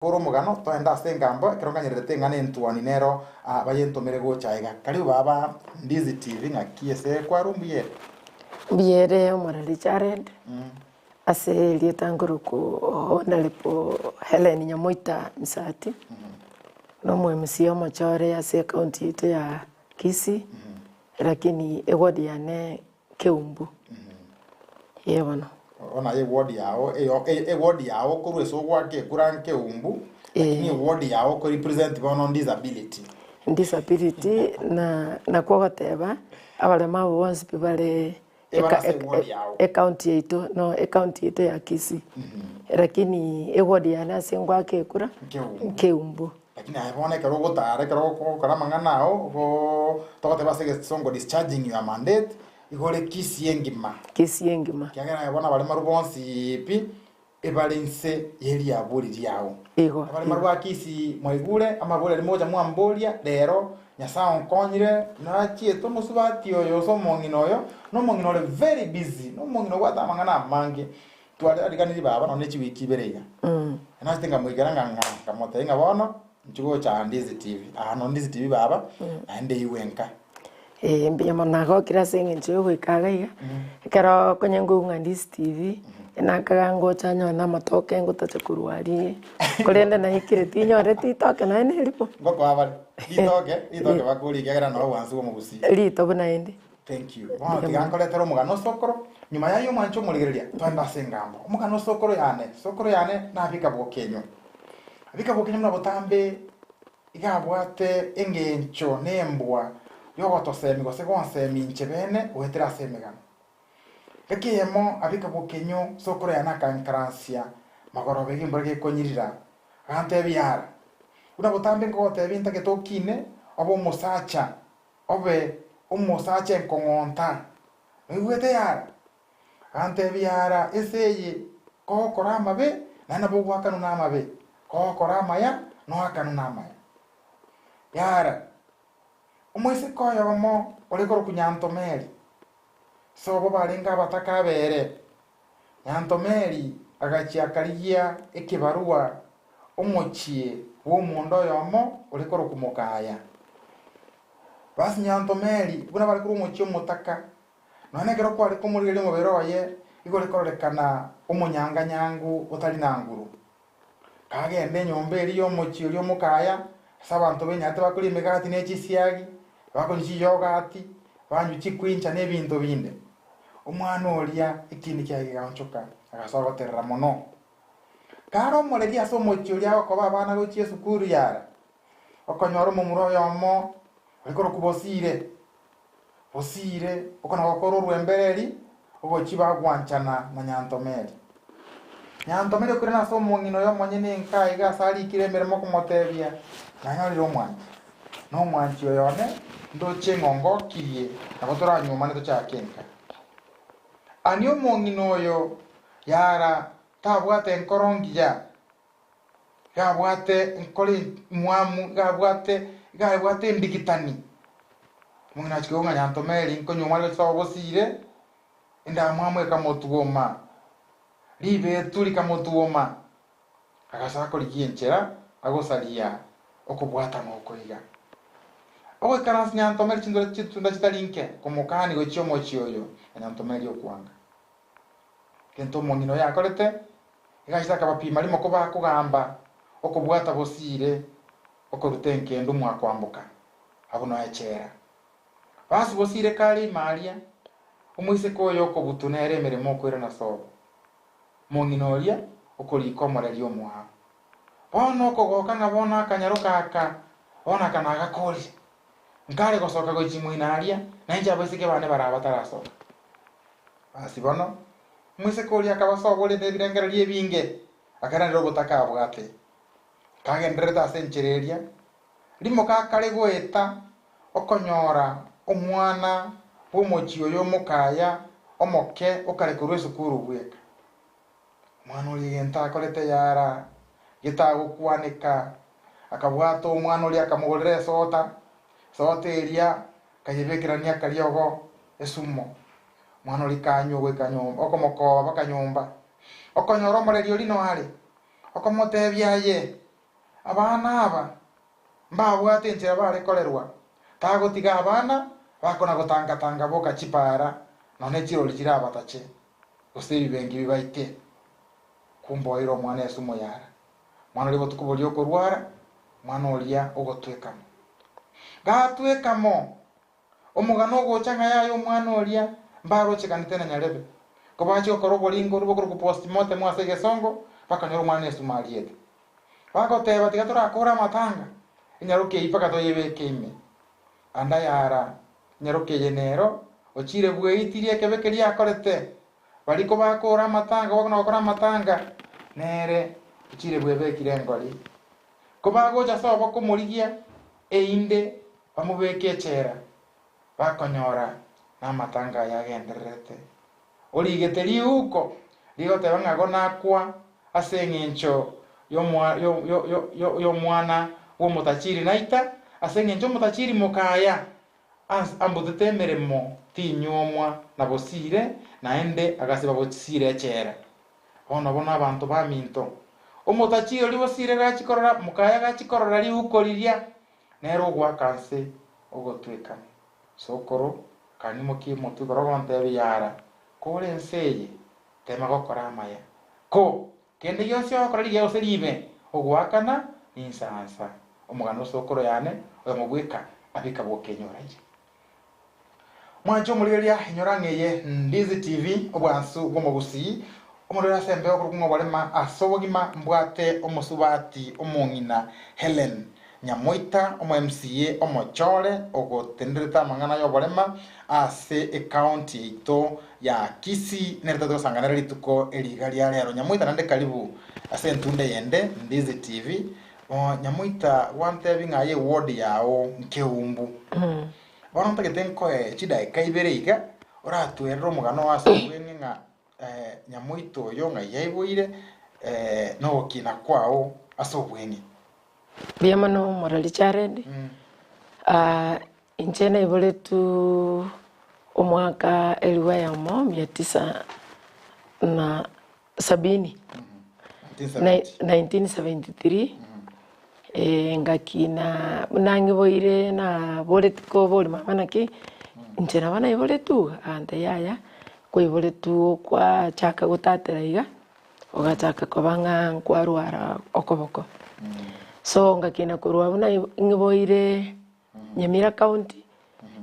Ore omogano, toende ase engambo, ekero nganyererete eng'ana entuoni nero bayentomere gocha aiga. Karibu baba Ndizi TV ng'aki ese kwarwa mbuya ere? Mbuya ere omoreri Jared, ase erieta nkorokwa Honourable Hellen Nyamoita Misati, na omo MCA omochore ase ecounty yaito ya Kisii, lakini eward yane Keumbu. Ee bono. Bono aye eward yao eyo eward yao korwa ase ogoaka ekura nkeumbu, lakini eward yao oko represent bono disability. Disability na nakwo ogoteba abarema abwo bonsi pi bare Ebare ase eward yao. ecounty yaito no ecounty yaito ya Kisii. Lakini eward yane ase ngoaka ekura Nkeumbu. nkeumbu. Lakini aye bono ekero ogotara, ekero ogokora amang'ana ao, ogoo togoteba ase egesongo discharging your mandate, igo ore Kisii engima. Kisii engima. Ekiagera aye bono abaremaru bonsi pi, ebare inse ye riabori riao. Igo, Abaremaru ba Kisii mwaigure amabori aria mogocha mwamboria rero, Nyasae onkonyire, nachiete omosubati oyo gose omong'ina oyo, na omong'ina ore very busy, na omong'ina obwate amang'ana amange. Twariganirie baba nonya ne chiwiki ibere iga. Nachete nkamoikera ng'a ng'a nkamotebia ng'a bono inche gocha aa Ndizi TV. Aa no Ndizi TV baba, naende igwe nka. Ee mbuya mono nagokire ase eng'encho ya ogoika iga iga, ekero konya nkoigwa ng'a Ndizi TV, nakaga ngocha nyore na amatoke ngotacha korwa aria, korende naikire tinyoreti ritoke naende na erimo. Ngokoa bare ritoke, ritoke bakoria ekiagera nabo obwansu bwa omogusii. Ritobu naende. Thank you. Bono tiga nkoretere omogano osokoro, nyuma y'ayio omwanche omorigereria, toende ase engambo. Omogano osokoro yane, sokoro yane nabika bokenyo. Abika bokenyo buna botambe iga abwate engencho na embwa y'ogotosemia gose gonsemi inche bene goetera ase emegano. Engaki eyemo abika bokenyo sokoro yane akankaransia magoroba iga embura gekonyirira, agantebia yara, buna botambe nkogotebia ntagete okine obe omosacha Obe omosacha enkong'onta, noigwete yara? Agantebia yara, Ense eye kogokora amabe, naende nabo ogoakanwa namabe, kogokora amaya, noakanwe namaya. Yara, omoiseke oyomo ore korokwa Nyantomeri, sobo barenge abataka abere. Nyantomeri agachia akarigia ekebarua omochie bw'omonda oyomo ore korokwa Mokaya. Basi Nyantomeri buna bare korwa omochie omotaka, nonya nekero kware komorigereria omobere oye, igo ore kororekana omonyanganyangu otari na nguru. Kagenda enyomba eria y'omochie oria omokaya, ase abanto b'enyarete bakoria emegati ne chisiagi, bakonywa chiyogati, banywa chikwincha na ebinto binde. Omwana oria ekieni kiaye kegaonchoka, agasoa goterera mono. Kare omoreri ase omochie oria agokoba abana gochia esukuru yara, okonyora omomura oyomo ore korokwa Bosire. Bosire okona gokora orwembereri ogochia bagwanchana na Nyantomeri. Nyantomeri okoirana ase omong'ina oyo omonyene enka aiga ase arikire emeremo okomotebia, Nanyorire omwanchi, na omwanchi oyo one ndoche ng'a ongokirie, nabo toranyuomane tochake enka. Ani omong'ina oyo yara tabwate enkoro ngiya, iga abwate enkoro emwamu, iga abwate iga abwate endigitani. Omong'ina achia koigwa ng'a Nyantomeri nkonyuoma are gochia sobo bosire, endamwamu ekamotwoma, ribetu rikamotwoma, agasoa korigia enchera agosaria okobwatana oko iga. Ogoikaransa Nyantomeri chindura chitunda chitari nke, komokani gochia omochie oyo, na Nyantomeri okwanga. Egento omong'ina oyo akorete, iga achete akabapima rimo kobakogamba okobwata bosire okoruta enkendu mwakwamboka abwo noe echela. Basi bosire kare ime aria, omoiseke oyo okobutwa nere emeremo okoirana sobo. Omong'ina oria okorika omoreri omoao. Bono okogoka ng'a bono akanyaroka aka, bono aka nagakorire. Nkare gosoka gochia moino aria, na inche abaiseke bane baraa batarasoka. Basi bono, omoiseke oria akaba sobo ore nebirengererio ebinge, akairanera obotaka abwate. Kagendererete ase enchera eria, rimo gakare goeta okonyora omwana bw'omochie oyo omokaya omoke okare korwa esukuru bweka. Omwana oria egento akorete yara getagokwaneka, akabwata omwana oria akamogorera esota, esota eria akayebekerania akariogo esumo. Omwana oria kanywa goika nyomba, okomokoba mpaka nyomba, okonyora omoreri oria noare, okomotebia aye. Abana aba mbabwate enchera bare korerwa, tagotiga abana bakona gotanga-tanga boka chipaara, nonya ne chirori chirabatache, gose ebibengi bibaite. Kumbe oeire omwana esumo yara. Mwana oria botuko boria okorwara, mwana oria ogotwekamo. Gatwekamo, Omogano ogocha ng'a yaya omwana oria mbarochekanete na nyarebe. Kobachia gokora oboringori bokorokwa postmortem ase egesongo, bakanyora omwana esuma ariete. Bagoteba tiga torakore amatanga, enyaroke eyio mpaka toyebeke ime. Anda yara, enyaroke eye nero ochire bweitirie ekebe keria akorete. Baria kobakora amatanga bakona gokora amatanga, nere ochire bwebekire engori. Kobagocha ase obokomorigia, erinde bamobeke echela, bakonyora namatanga aye agendererete. Origete riuko rigoteba ng'a gonakwa ase engencho y'omwana bw'omotachiri naita, ase engencho omotachiri mokaya ambutete emeremo tinywomwa na bosire, naende agasiba bosire echela. Bono bono abanto baminto, omotachiri oria bosire gachia korora mokaya gachia korora riuko riria, Nere ogoaka nse ogotwekana. Sokoro akanyimokia omotwe igoro ogontebia, Yara, kore ense eye, tema gokora amaya. Ko, kende gionsi ogokora rigiya gose ribe, ogoakana ninsansa. Omogano o sokoro yane oyomo bweka abeka bw'okenyoraire. Mwanche omorigereria, inyora ng'a eye Ndizi TV, obwansu bw'omogusii, omorwere ase embeo okorokwa ng'a oborema ase obogima mbwate omosubati omong'ina Hellen Nyamoita, omo MCA omochore ogotenderete amang'ana y'oborema ase ecounty yaito ya Kisii nere togosanganera rituko eri iga ria rero. Nyamoita naende karibu ase entunda eyende Ndizi TV. Nyamoita gwantebi ng'a aye eward yao nkeumbu. Bono ntagete nkoe chidaeka ibere iga, oratwerere omogano oo ase obweng'e ng'a nyamoito oyo ng'ai aiboire, na ogokina kwao ase obweng'e. Mbuya mono omorori Jared, inche naiboretwe omwaka elifu eyemo mia tisa na sabini, 1973, ngakina buna ng'iboire naboreti kobori mama naki, inche nabo naiboretwe iga? Agantebia yaya, kwaiboretwe kwachaka gotatera iga, ogachaka koba ng'a nkwarwara okoboko. So ngakina korwa abwo nai ng'iboire Nyamira county,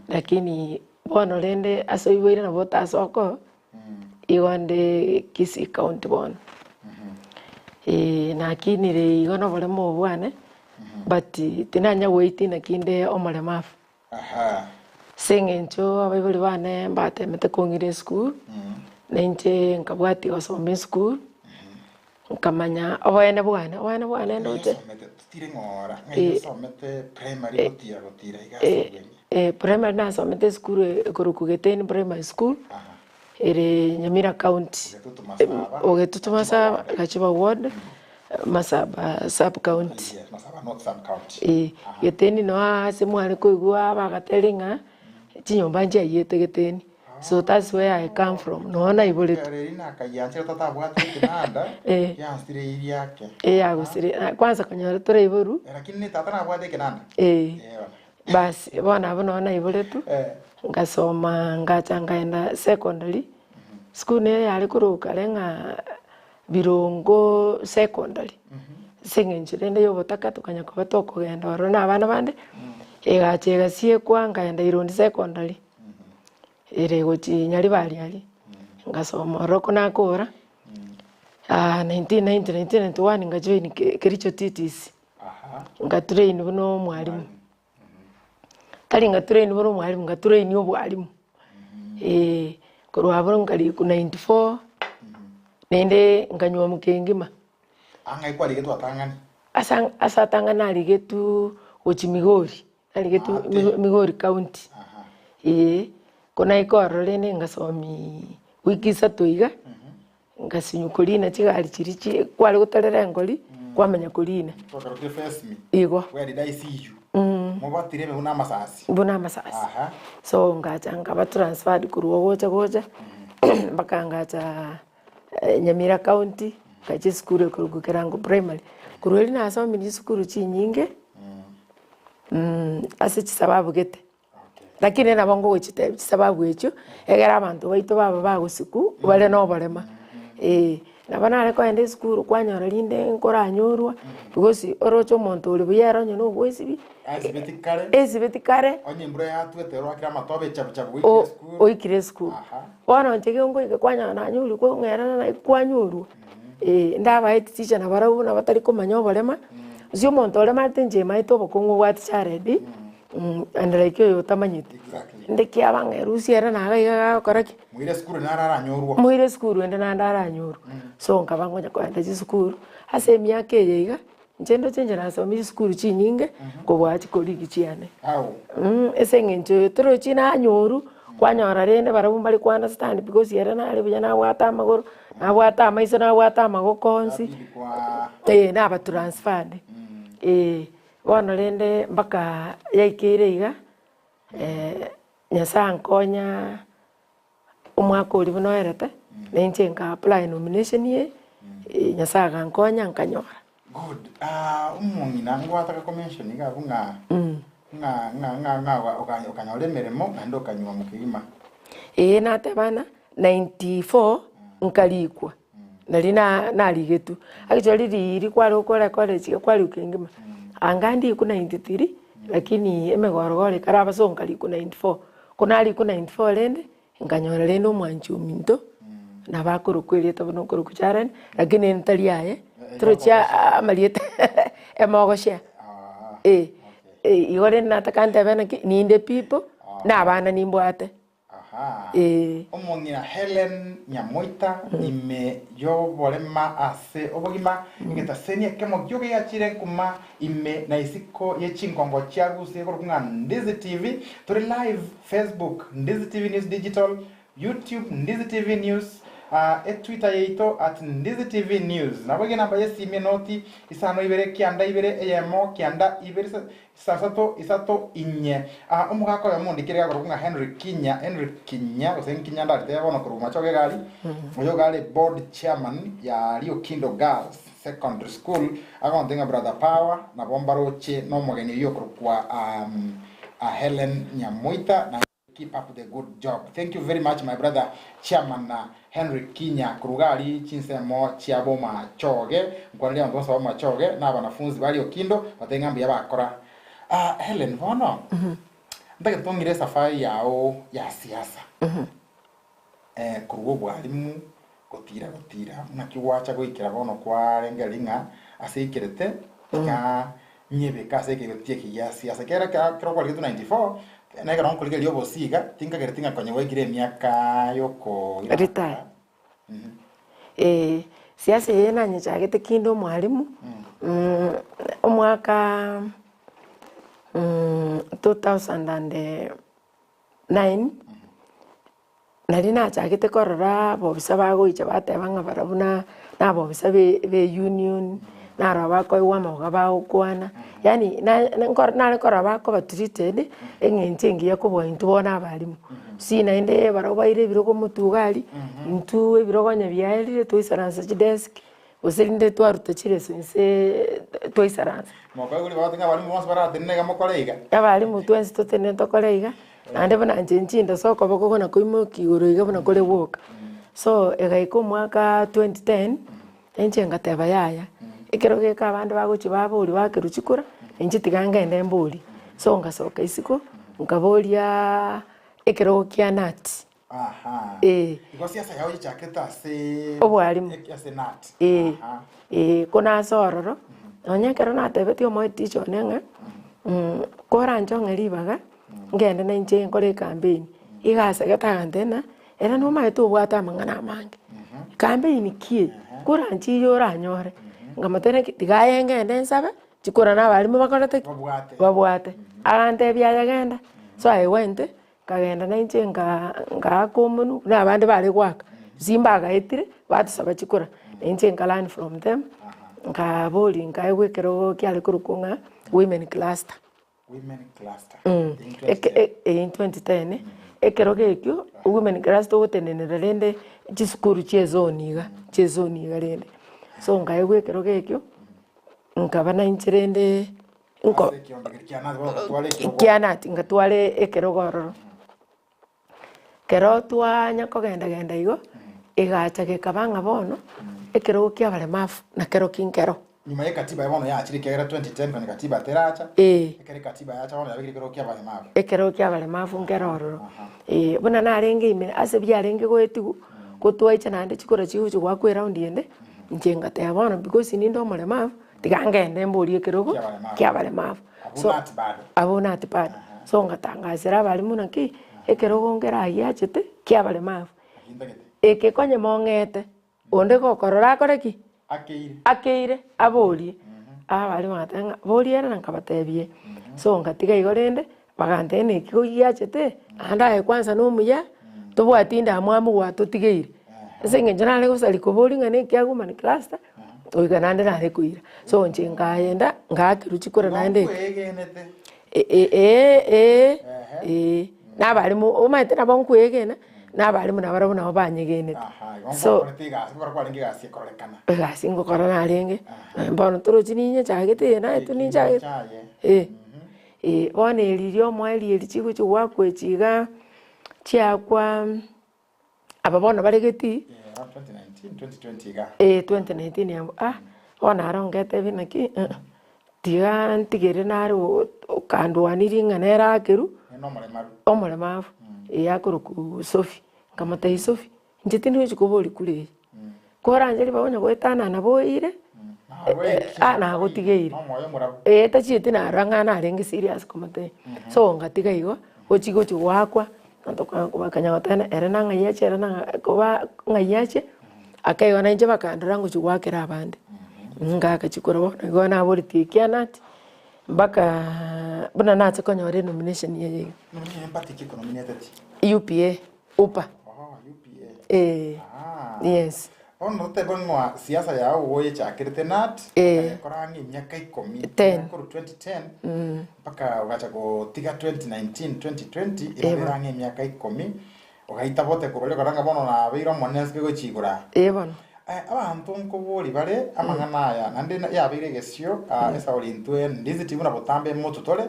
lakini bono rende ase oiboire nabo otasoka oo, igo nde Kisii county bono. Nakinire igo na oboremo obo bwane, but tinanya goetia naki nde omoremafu. Ase eng'encho abaibori bane mbatemete kong'ira esukuru, na inche nkabwatia gosoma esukuru. Nkamanya oboene bwane, oboene bwane ndoche. Osomete totire ng'ora, ng'ai osomete primary gotira gotira iga ase obweng'e? Primary nasomete esukuru ekorokwa Getein Primary School, ere Nyamira County. Ogetutu Masaba. Ogetutu Masaba, Gachuba Ward, Masaba Sub County. Yes, Masaba North Sub County. Eh, Getein no ase mware koigwa bagatebia ng'a chinyomba nchiayete Getein. So that's where I come from, noo naiboretwe. Ekero Elina akayianchera tatabwate ekenanda, Eh. yansire eiri ake. Eh, yagosire, na kwanza konyora toraiborwa. Eh, lakini ne tata nabwate ekenanda. Eh. Eh, bono. Basi, bono abwo noo naiboretwe, Eh. ngasoma ngacha nkaenda secondary, sukuru nere yare korokwa kare ng'a Birongo secondary, ase eng'encho rende ya obotaka tokanya koba tokogenda ororo na abana bande, egacha egasiekwa nkaenda Irondi secondary. Ere gochia Nyaribari aria, ngasoma ororo ko nakora, 1990, 1991 ngajoin Kericho TTC, ngatrain buna omwalimu, tari ngatrain buna omwalimu, ngatrain obwalimu, eh, korwa abwo nkarikwa 94, naende nkanywa mokengima. Ang'ai kwarigetwe atang'ani? Asa ase atang'ani narigetwe gochia Migori. Narigetwe Maate. Migori county, Aha. eh, ko naika ororo rende ngasomiiii wiki isato iga, ngasinywa korina chigari chiria chi kware gotarera engori, kwamanya korina. Twakarokire face me. Igo. Where did I see you? Mobatire ime buna amasasi. Buna amasasi. Aha. So ngacha nkaba transferred korwa gocha gocha, mpaka ngacha Nyamira county, ngacha esukuru ekorokwa Kerango primary. Korwa erio nasomire chisukuru chinyinge, ase chisababu gete. Lakini nabo ngogochitebia chisababu echio, egere abanto baito baba bagosiku bare na oborema eh. Nabo nare kogenda esukuru kwanyora rinde nkoranyorwa, because oroche omonto ore buya ere onye na obwesibi, Esibeti kare. esibeti kare. Onye embura yatwete oroakire amatobe echabuchabu goikire esukuru. Oikire esukuru. Aha. Bono inche gengoika kwanyora nanyorwa kong'erana naki kwanyorwa, ndabaeti chicha nabarabwo buna batari komanya oborema, gose omonto oremarete inche maete obokong'u obwate chiaredi. And like oyo otamanyeti. Exactly. Inde kiaba ng'a erusia ere naga iga gagokora ki? Moire esukuru naro aranyorwa. Moire esukuru ende naende aranyorwa. So nkaba ngonya kogenda chisukuru, ase emiaka eye iga, inche ndoche inche nasomire chisukuru chinyinge, kobua chikorigi chiane. Au. Ase eng'encho oyo torochi nanyorwa, kwanyora rende barabwo mbare ko understand because ere nare buya nabwate amagoro, nabwate amaiso, nabwate amagoko onsi, Yabidi kwa eh, naba transferred, eh. Bono rende mpaka yaikeire iga, Nyasae ankonya omwaka oria buna oerete, na inche nka apply nomination eye, Nyasae agankonya nkanyora. Good. Ah, omong'ina ngwataka ko mention iga abwo ng'a ng'a ng'a ng'a ng'a oka- okanyora emeremo naende okanywa mokegima. Ee natebana, 94 nkarikwa. Nari na narigetwe, actually riiri kware gokora ecollege iga kwarikwa kengima, anga ndikwa 93 lakini emegorogoro ekare abasongo nkarikwa 94. Ko narikwa 94 rende, nkanyora rende omwanchi ominto, nabo akorokwa erieta buna okorokwa Charen, lakini ntari aye, torochi amarieta emogoshea eh, igo rende nataka ntebe naki, ninde people, na abana nimbwate. Ahaa. Ee. Omong'ina Hellen Nyamoita ime y'oborema ase obogima, egetaseni ekemo gioka giachire nkuma ime na isiko ye chingongo chia Gusii ekorokwa ng'a Ndizi TV. Tore live Facebook Ndizi TV News Digital, YouTube Ndizi TV News, etwitter yaito at Ndizi TV News. Naboigo enamba y'esimi enoti isano ibere kianda ibere eyemo kianda ibere Isasato, isato, inye. Aa, omogaka oyomo ondikire gakorokwa ng'a Henry Kinya, Henry Kinya, gose Nkinya ndaritebe bono korwa Bomachoge egari, oyo iga are board chairman ya Riokindo Girls Secondary School, agontebia ng'a Brother Power, nabo mbaroche nomogeni oyio okorokwa um, Hellen Nyamoita, na Keep up the good job. Thank you very much my brother chairman Henry Kinya korwa iga aria chinsemo chia Bomachoge. Nkwaneria abanto bonsi ba Bomachoge na abanafunzi ba Riokindo batebie ng'a mbuya bakora. Ah, Hellen bono ntagete tong'ire esafari yao ya siasa. Eh, korwa obwalimu gotira gotira naki gwacha goikera bono kwarengereria ng'a ase eikerete tiga nyebeke ase ekegotia eke gia siasa ekero ekero ekero kwarigetwe 94 na ekero nkorigereria obosie iga tinkagereti ng'a konya gwaikire emiaka yokoirana Retire. Eh, siasa eye nanyechagete kinde omwalimu, omwaka 2009, Nari nachagete korora abobisa bagoicha bateba ng'a barabwo na nabobisa be be union, naro bakoigwa amagoga bagokwana, yaani na nkoro nare korora bakoba treated, eng'encho engiya kobua intwe bono abalimu. Si naende barabwo baire ebirogo motwe iga aria, intwe ebirogo onye biaerire twaisaransa chidesk, gose rinde twaruta chireso inse twaisaransa. Mokoigwa ribaga ng'a abalimu bonsi baratenene iga mokore iga. Abalimu twensi totenene tokore iga. Naende buna inche nchinde ase okoboko buna koimokia igoro iga buna kore gwoka. So egaika omwaka 2010, inche ngateba yaya, ekero geka abande bagochia baboria bakerwa chikura, inche tiga ngende mborie. So ngasoka isiko, nkaboriaaaa ekerogo kia nut. Aha. Eh. Igo siasa yao yachakete ase Obwarimu. ase nut. Eh, Aha. eh, ko nase ororo, nonya ekero natebetie omoeticha one ng'a koranche ong'e ribaga, ngende na inche nkore ecampaign, iga asegete agantebia ng'a ere nomanyete obwate amang'ana amange, campaign ki eye? Koranche eywo oranyore, nkamotebia naki tiga aye ngende nsabe, chikura na abalimu bakorete ki? Babwate. Babwate. Agantebia aye genda, so I went, nkagenda na inche nka nkaaka omonwe, buna abande bare goaka, simba agaetire, batosaba chikura, na inche nka learn from them, nkaboria nkaegwa ekerogo kiare korokwa ng'a women cluster. Women cluster. Mm. In Eke- 2010. e- eh, in 2010 ekero gekio women cluster ogotenenera rende chisukuru chia ezone iga chia ezone iga rende so nkaegwa ekero gekio. Nkaba nainche rende nko Ase ekiombe keria kia Nathi bono ogatwara ekerogo. Kia Nathi ngatwara ekerogo ororo. Ekero twanya kogenda genda igo, egacha gekaba ng'a bono, ekerogo kia abaremafu nakerokio nkero. Nyuma y'ekatiba bono yachire ekiagera 2010 konya katiba teracha, Ee. ekero ekatiba yacha bono yabekire ekerogo kia abaremafu. Ekerogo kia abaremafu nkero ororo. Ee, buna narenge ime ase biarenge goetigwa, gotwaicha naende chikura chigochia goakwa eround ende, inche ngateba bono because ninde omoremafu, tiga ngende mborie ekerogo kia abaremafu. Abwo nati bado. Abwo nati bado. So ngatangasera abalimu naki, ekerogo nkere ayio achete kia abaremafu, eke konye mong'ete, onde gokorora akore ki? Akeire. Akeire, aborie. Abalimu bagateba ng'a boria ere na nkabatebie. So ngatiga igo rende, bagantebia neki giachete, naende aye kwanza na omuya, tobwati endamwamu gwatotigeire. Ase eng'encho nare gosaria koboria ng'a neki agumani cluster, goika naende nare koira. So inche nkagenda, ngaakerwa chikura naende Igo nkwegenete. Ee, ee, na abalimu omanyete nabo nkwegena, na abalimu nabarabwo nabo banyegenete. Aha, igo So, ngwakorete egasi, nkokora kwarenge egasi ekororekana. egasi ngokora narenge, bono torochi ninye nchagete eye naye tu ninchagete. Chaye. Eh, eh, bono eri ria omoerio eri chigochia goakwa echi igaa, chiakwa aba bono bare getii. Eh, around 2019, 2020 iga. Eh, 2019 abwo, ah, bono aro ngetebia naki tiga ntigere nare okandwanirie ng'a nere akerwe, Nere nomoremaru. omoremaru, eh akorokwa Sophie, nkamotebia Sophie, inche tindi gochi koboria kura eye, koranche ribaga onye goetanana boire, ah nagotigeire. Nomoyo omorabu. Eh tachieti narora ng'a narenge serious komotebia, so ngatiga igo, gochi gochi goakwa, bakanya goteba ere nang'ai ache ere nang'ai koba ng'ai ache, akaigo nainche bakandora ngochi goakera abande, ngaka chikura bono igo naboretie ekianati, mpaka buna nache konyora enomination eye iga. Nomination party ki ekonomineteti? UPA, UPA. Oh, UPA. Eh, Ah. yes. Bono totebe ng'a siasa yao ogoyechakerete nat, Eh. okayekora ang'e emiaka ikomi, Ten. korwa 2010 mpaka ogacha gotiga 2019, 2020, erabere ang'e emiaka ikomi, ogaita bote korwa riria okora ng'a bono nabeire omonene ase kegochia igoro aa. Eh bono. Abanto nkobori bare amang'ana aya, naende yabeire egesio esauri intwe ndiziti buna botambe mototore,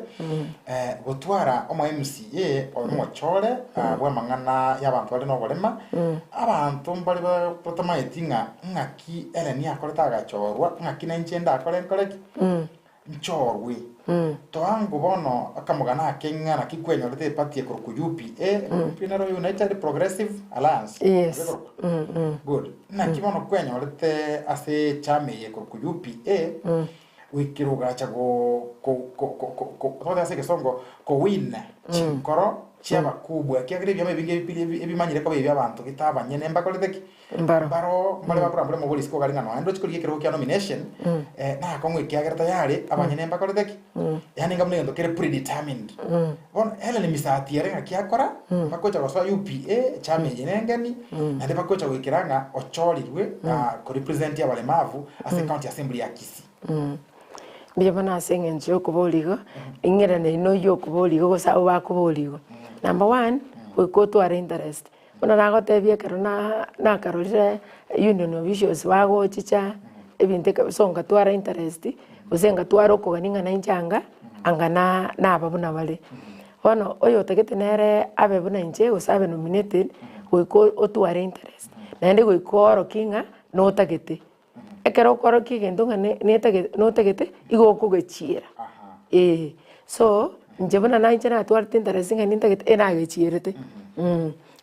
gotwara omo MCA oyo omochore bw'amang'ana y'abanto bare noborema, abanto mbare batamaeti ng'a ng'aki Ellen akorete agachorwa, ng'aki nainche ndakore nkore ki? Nchorwe. Toango bono akamogano ake ng'a naki kwenyorete eparty ekorokwa UPA, UPA nero United Progressive Alliance, Yes. nabo ekorokwa? Good. Naki bono kwenyorete ase echama eye ekorokwa UPA, goikera ogacha go ko ko ko ko ko tobate ase egesongo kowin chinkoro chi'abakubwa ekiagera ebiama ebinge ebi ebimanyire koba ebi abanto gete abanyene mbakorete ki? Mbaro. Mbaro mbare bakorambora omobori isiko gari ng'a nonya ndoche korigia ekerogo kia nomination, nakong'u ekiagera tayari abanyene mbakorete ki? Yaani inga buna egento kere predetermined. Bono Hellen Misati ere ng'aki akora, bagocha gosoa UPA, echama eye nengeni, naende bagocha goikera ng'a ochorirwe korepresent abaremavu ase county assembly ya Kisii. Mbuya mono ase eng'encho ya okoboria igo, ing'irane noyio okoboria igo gose abwo bakoboria igo. Number one, goika otware interest. Buna nagotebia ekero na nakarorire union officials bagochicha ebinto eke so ngatwara interest, gose ngatwara okogania ng'a nainche anga, anga na naba buna bare. Bono oyotagete nere abe buna inche gose abe nominated, goika otware interest, naende goika oorokie ng'a notagete. Ekero okorokia egento ng'a ne netagete notagete, igo okogechiera, eh. So, inche buna nainche natwarete interest ng'a nintagete, e nagechierete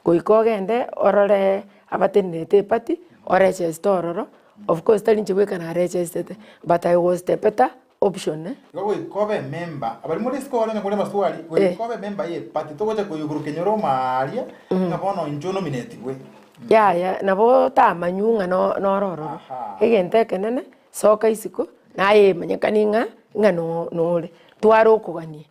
goika ogende orore abatenenerete eparty, oregeste ororo, of course tari inche bweka naregestete, but I was the better option eh. Igo goika obe ememba, abaria more isiko bare onye kore amaswali, goika obe ememba ye eparty, togocha koiguru kenyoro omaaaria, ng'a bono inche onominatigwe. Yaya, nabo otamanywe ng'a no- noro ororo. Aha. Egento ekenene, soka isiko, naye emanyekani ng'a, ng'a no- nore, tware okogania,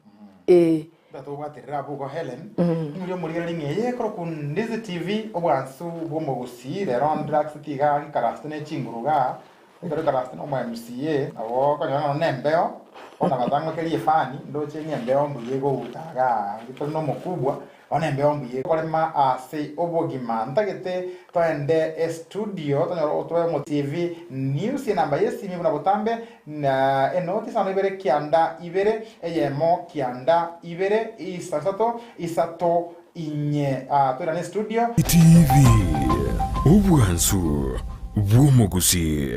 eh. Ndatobwaterere abwo igo Hellen, ing'oria omorigereria ng'a eye ekorokwa Ndizi TV, obwansu bw'omogusii, rero ndiraxeti igaa ngikarasete ne chinguru igaa, ekero ikarasete na omo MCA, nabo okonyora ng'a nonye nembeo. Bono agatang'okeria efani, ndoche ng'a embeo mbuya egouta igaa, tore nomokubwa, bono embeo mbuya ekorema ase obogima. Ntagete toende estudio tonyore otoe omo TV news enamba yesimi buna botambe na enoti isano ibere kianda ibere eyemo kianda ibere isato isato inye. Ah, toirane estudio. TV, obwansu bw'omogusii.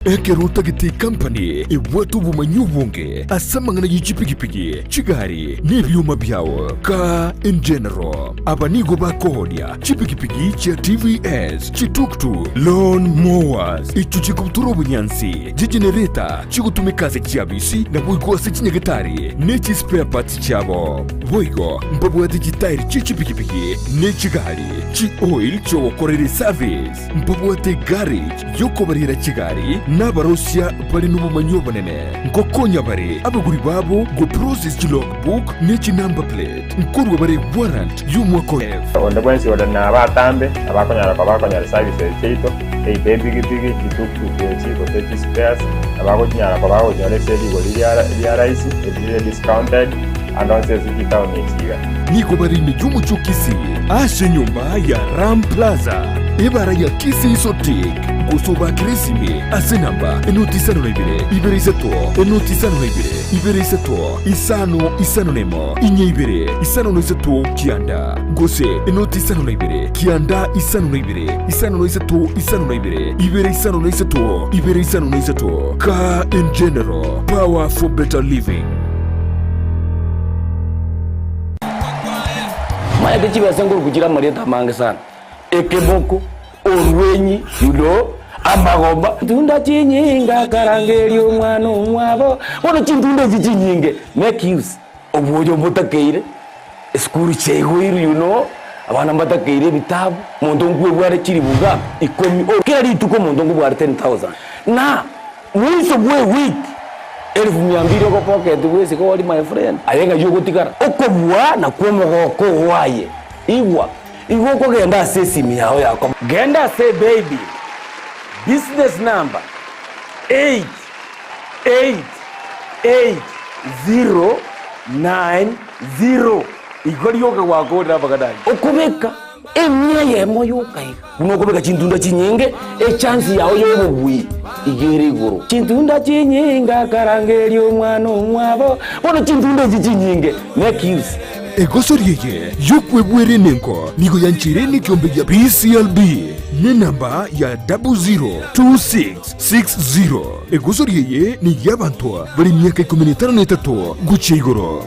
Ekero otagete ekampani ebwate obomanyi obonge ase amang'ana ye chipigipigi, chigari, na ebioma biao, Car in General. Aba nigo bakoonia chipigipigi chia TVS, chituktuk, lawn mowers, echio chikobutora obonyansi, chigenereta chigotumeka ase chiabisi naboigo ase chinyagetari ne chispare parts chiabo. Boigo mbabwate chitairi chie chipigipigi ne chigari, chioil chiogokorera eservice. Mbabwate garage y'okobariera chigari, na abarosia bare nobomanyi obonene. Nkokonya bare abagori babo goprocess chilogbook ne chinumber plate. Nkorua bare warrant y'omwaka o F. Onde bwensi ore nabatambe abakonyara koba bakonyora services chiaito, either epigipigi, chituktuk echi, gose chispares, abagochinyara koba bagochinyora ase rigori ria rahisi, erire discounted, ande onsi ase chitaoni echi iga. Nigo bare ime y'omochie o Kisii ase enyomba ya Ram Plaza, ebara ya Kisii Sotik, gose obakere esimi ase enamba enoti isano na ibere, ibere isato, enoti isano na ibere, ibere isato, isano isano na emo, inye ibere, isano na isato, kianda, gose enoti isano na ibere, kianda isano na ibere, isano na isato, isano na ibere, ibere isano na isato, ibere isano na isato. Car in General, power for better living. Maete chibesa nkoruku chire amarieta amange sana, ekeboko, orwenyi, you know, amagomba. Chintunda chinyinge akarangeria omwana omwabo, bono chintunda echi chinyinge make use obwoyo mbotakeire, esukuru chiaigoirwe you know, abana mbatakeire ebitabu, omonto nkwebware chiribu ngapi? Ikomi, kera rituko omonto nkobware 10,000 na. Mwiso bw'ewiki elifu mia mbili ogopocket bwesike ori my friend, aye ng'ai ogotigara? Okobua nakwo omogoko oo aye. Igwa, igo okogenda ase esimi yao ya komo. Genda ase ebaby business number 8888090 igo rioka gwakorire amang'ana ayio. Okobeka Emia eyemo yoka iga. Buna okobeka chintunda chinyinge, echansi yao y'obobui iga ere igoro. Chintunda chinyinge akarangeria omwana omwabo, bono chintunda echi chinyinge make use. Egosori eye y'okwebwera enengo nigo yancheire nekiombe gia PCLB nenamba ya 002660. Egosori eye ney'abanto bare emiaka ikomi na etano na etato gochia igoro.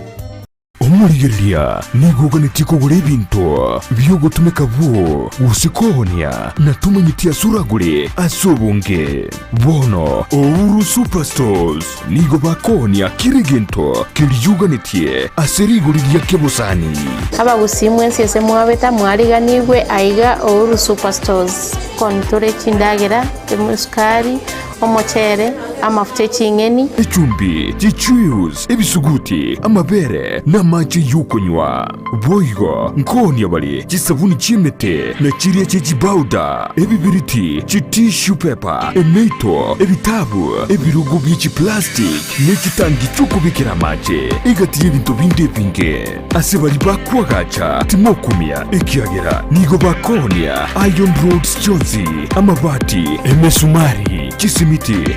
Omorigereria nigo oganetie kogora ebinto bi'ogotumeka bwoo gose koonia, na tomanyeti ase oragore ase obonge. Bono Ouru Superstores nigo bakoonia kera egento keria oganetie ase rigori ria kebosani. Abagusii mwensi ase mwabete mwariganigwe aiga Ouru Superstores. Kontore chindagera, esukari, Omochere, amafuta e ching'eni. Echumbi, chichuius, ebisuguti, amabere, na amache y'okonywa. Boigo nkoonia bare chisabuni chi'emete, na chiria chie chibauda, ebibiriti, chitissue paper, emeito, ebitabu, ebirogo bie chiplastic, ne chitangi chi'okobekera amache, egati y'ebinto binde ebinge. Ase baria bakoagacha timokumia, ekiagera nigo bakoonia iron rods chionsi, amabati, emesumari, chisimiti,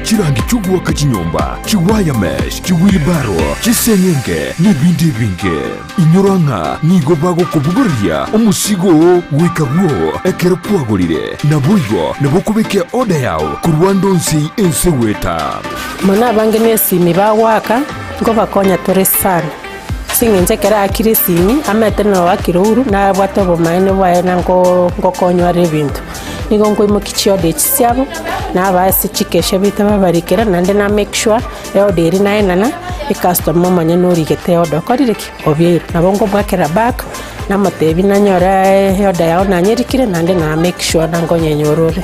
chirangi chi'ogoaka chinyomba, chiwire mesh, chiwheelbarrow, chiseng'enge, nebinde ebinge. Inyora ng'a nigo bagokobogoreria omosigo oo goika bwoo ekero kwagorire, naboigo nabo okobeka eorder yao korwa ande onsi ense goeta. Mono abange nesimi bagoaka, nkobakonya tore sana. Ase eng'encho ekero aakire esimi, amaete na oakire ouru, nabwate obomaene bwaye na nko nkokonywa are ebinto. Nigo nkoimokia chiorder echi chiabo, nabaa ase chikesha baito babarikera, naende na make sure, eorder eria naenana, ecustomer omonyene origete eorder okorire ki? Obiairwe. Nabo nkomoakera back, namotebia nanyora eorder yao nanyerikire, naende na make sure na nkonyenyora ore.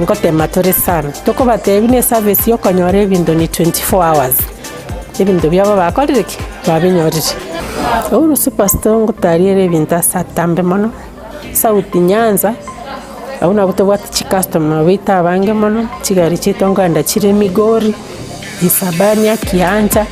Nkotema tore sana, tokobatebia na eservice ya okonyora ebinto ni 24 hours. Ebinto biabo bakorire ki? Babinyorire. Uhuru Superstore ngotariere ebinto ase atambe mono, South Nyanza, abwo nabwo tobwate chicustomer baito abange mono, chigari chiaito nkoenda chire Migori, Isabania, Kianja,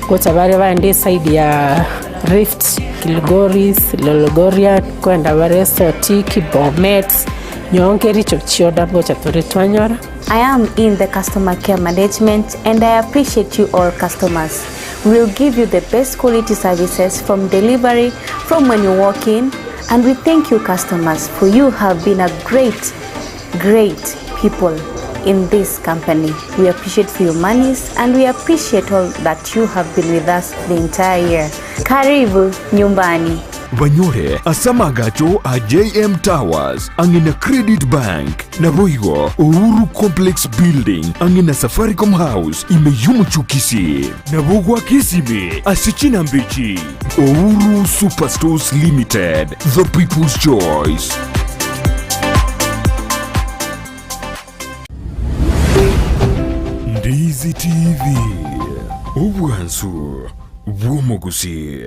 ngocha bare baende eside ya Rift, Kilgoris, Lolgorian, nkoenda bare Sotik, Bomet, nyonga Kericho chioda ngocha tore twanyora. I am in the customer care management and I appreciate you all customers. We will give you the best quality services from delivery, from when you walk in, and we thank you customers for you have been a great, great people in this company. We appreciate for your monies and we appreciate all that you have been with us the entire year. Karibu nyumbani. Banyore ase amagacho a JM Towers ang'e na Credit Bank, naboigo Uhuru Complex Building ang'e na Safaricom House ime y'omochie o Kisii. Nabo goaka esimi ase chinamba echi. Uhuru Superstores Limited, the people's choice. Ndizi TV, obwansu bw'omogusii.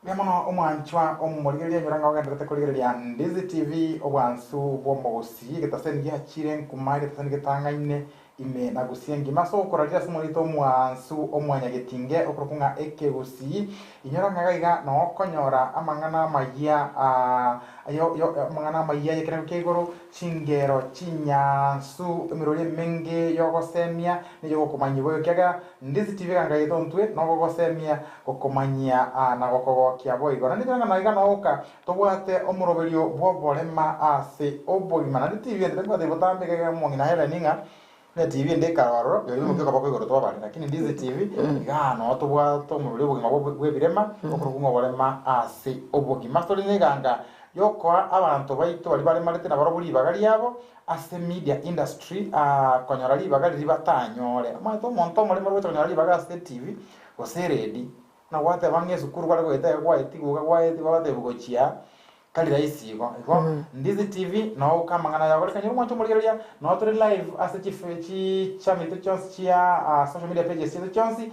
Mbuya mono omwanchwa omorigereria enyora ng'a ogenderete korigereria Ndizi TV obwansu bw'omogusii egetaseni giachire nkuma egetaseni getang'aine ime na gusii engima ase ogokorarira ase omorito omwansu omwanyagetinge okorokwa ng'a ekegusii inyora ng'a iga iga noo okonyora amang'ana amayia aa ayo yo amang'ana amayia y'ekerengo kia igoro chingero chinyansu emerori emenge y'ogosemia na ey'ogokomanyia boigo ekiagera Ndizi TV eganga yaito ntwe nogogosemia gokomanyia na gokogokia boigo. Naende inyora ng'a noiga nogoka Tobwate omoroberio bw'oborema ase obogima. Naende TV ende tari botambe iga iga omong'ina Helen ng'a ne TV ende ekare ororo rirorio omokia okoboko igoro twabare lakini Ndizi TV igaa noo tobwate omoroberio obogima bw'ebirema okorokwa ng'a oborema ase obogima. Ase tore neganga yokoa abanto baito baria baremarete nabarobwo ribaga riabo ase media industry konyora ribaga riria batanyore. Omanyete omonto omoremwa ore gocha konyora ribaga ase etv gose eredi Buna gwateba ng'a esukuru kware goeta iga gwaetigwe iga gwaetigwe bagotebiwa gochia tari rahisi igo. Igo Ndizi TV noo oka amang'ana aya ogore kanyora omwancho omorigereria noo tore live ase chife chi channel chiaito chionsi chia social media pages chiaito chionsi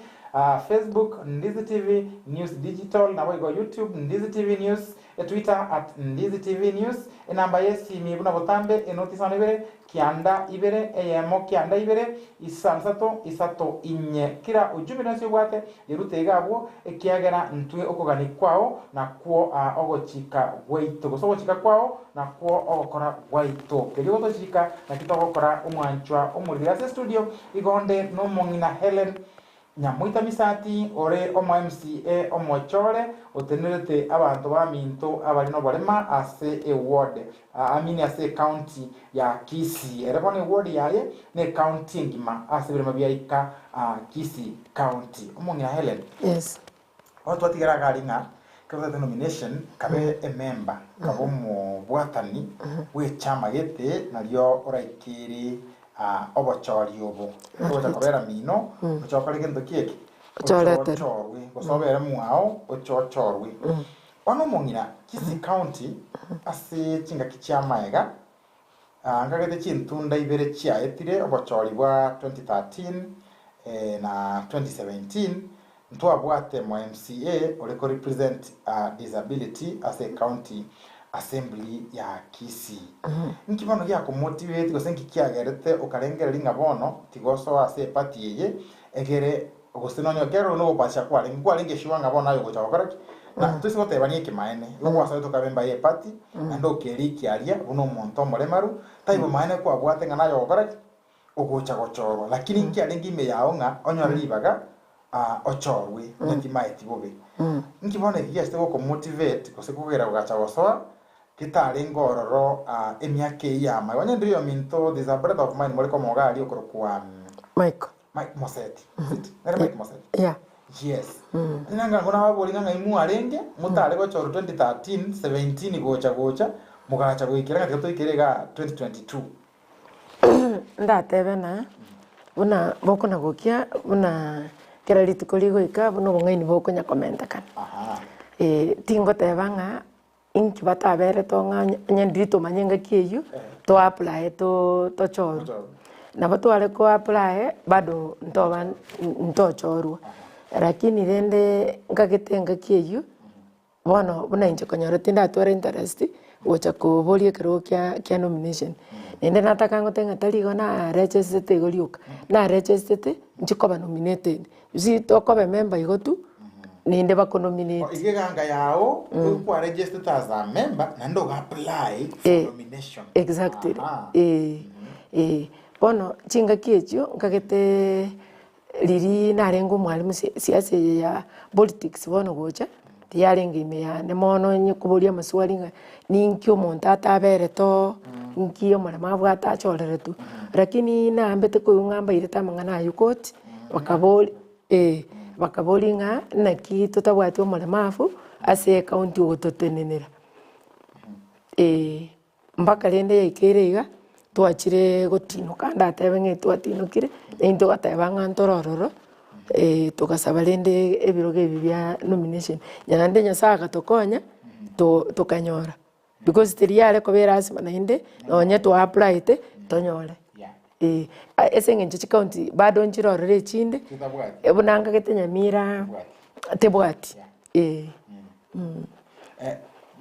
Facebook Ndizi TV News Digital naboigo YouTube Ndizi TV News Twitter at Ndizi TV News enamba ye esimi buna botambe enoti isano na ibere Kianda ibere, eyemo kianda ibere, isano isato, isato inye. Kera ujumbe yonsi obwate, yerute iga abwo, ekiagera ntwe okogania kwao nakwo ogochika gwaito, gose ogochika kwao nakwo ogokora gwaito. Keria ogotochika nakio togokora. Omwanchwa omoriri ase estudio igo onde nomong'ina Hellen Nyamoita Misati ore omo MCA omochore otenerete abanto baminto abare noborema ase eward I mean ase ecounty ya Kisii. Ere bono eward yaye ne ecounty engima ase ebirema biaika Kisii county. Omong'ina Hellen. Yes. Bono twatigera iga aria ng'a ekero otagete nomination kabe emember, kabe omobwatani bw'echama gete nario oraikere obochori obo. Ogocha kobera mino, oche okore gento ki eke? Oche Ochoreterwe. ochorwe, gose obere mwao, oche ochorwe. Bono omong'ina, Kisii County, ase chingaki chi'amaega, nkagete chintunda ibere chiaetire obochori bwa 2013 na 2017, ntwabwate mo MCA ore ko represent disability ase ecounty assembly ya Kisii. Nki bono giakomotivate gose nki kiagerete okarengereria ng'a bono tiga osoe ase eparty eye egere gose nonye ekero ore nogopasha kwarenge nkwarenge sure ng'a bono aye ogocha gokora ki? Na toise gotebania ekemaene, igo gwasoete okaba emba ye eparty naende okerikia aria buna omonto omoremaru, taibo bomaene kwabwate ng'a naye ogokora ki? Ogocha gochorwa. Lakini inki arenge ime yao ng'a onyore ribaga ochorwe, onye timaeti bobe. Inki bono eki giachete gokomotivate gose kogera gogacha gosoa getarenge ororo emiaka eyio y'amaye. Onye ndiri ominto there is a brother of mine more komoga aria okorokwa Michael. Mike Moseti. Is it? Nere Mike Moseti? Yeah. Yes. Onye nanga nababori ng'a ng'ai mwarenge motare gochorwa 2013, 17 gocha gocha mogacha goikera ng'a tiga toikere igaa 2022. Ndatebe na buna bokona gokia buna kera rituko rigoika buna obong'aini bokonya komentekana. Tingoteba ng'a inki bataberete ng'a onye ndiri tomanye engaki eywo to apply to tochorwe. Nabo tware ko apply bado ntoba ntochorwa, lakini rende nkagete engaki eywo. Bono buna inche konyora tindatwara interest, gocha koboria ekerogo kia kia nomination. Naende nataka ngoteba ng'a tari igo naregisterete igo rioka, naregisterete nchie koba nominated, you see tokoba emember igo tu, naende bakonominate. Iga eganga yago, kwaregisterete as a member, naende oga apply for Eh, nomination. Exactly, Aha. eh, eh. Bono chingaki echio nkagete riria narenge omwalimu si- siasa eye ya politics bono gocha, tiyarenge ime yane mono onye koboria amaswali ng'a ninki omonto ataberete oo, nki omoremo abwate achoreretwe. Lakini naambete koigwa ng'a mbairete amang'ana aywo koti, bakabori eh, bakaboria ng'a naki totabwati omoremafu ase ecounty ogototenenera. Mpaka rende yaikeire iga, twachire gotinoka ndatebe ng'a twatinokire, naintwe togateba ng'a ntore ororo, togasaba rende ebirogo ebi bia nomination. Naende Nyasaye agatokonya, to tokanyora, because teri yare koba erasima naende, nonye twa applyete, tonyore. Eh, ase eng'encho chikaunti bado nchire ororo echinde, buna nkagete Nyamira, tebwati, eh.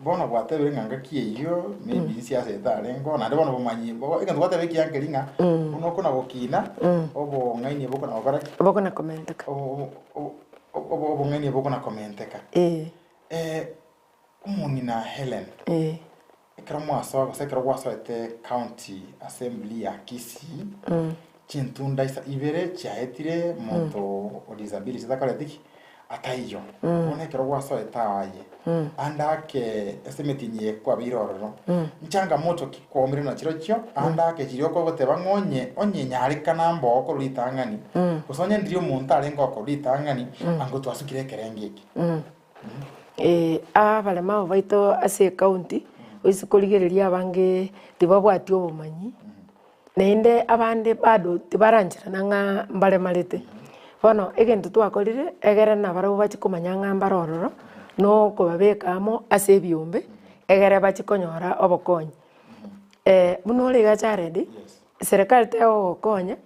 Bono gwatebire ng'a ngaki eyio maybe siasa etarengeo naende bono bomanyi egento gwateba ekiya nkeri ng'a buna okona gokina obong'aini bokona gokora ki? Bokona komenteka. Obong'aini bokona komenteka. Omong'ina Hellen, ekero mwasoa gose ekero gwasoete county assembly ya Kisii, chintunda isa ibere chiaetire monto o disability takoreti ki? Ataiyo. Bono ekero gwasoete aye, ande ake ase emetienyi eye kwabeire ororo, nchangamoto ki kwaumire nachirochio, ande ake chiria okogoteba ng'a onye onye nyarekana mboo korwa ritang'ani, gose onye ndiria omonto arenge okorwa ritang'ani, ango twasukire ekerengo eke. Abaremao baito ase ecounty, oise korigereria abange tibabwati obomanyi, naende abande bado tibarancherana ng'a mbaremarete. Bono egento twakorire, egere nabarabwo bachie komanya ng'a mbare ororo, na okobabeka amo ase ebiombe, egere bachie konyora obokonyi. Buna ore iga Jared, serikali tegogokonya.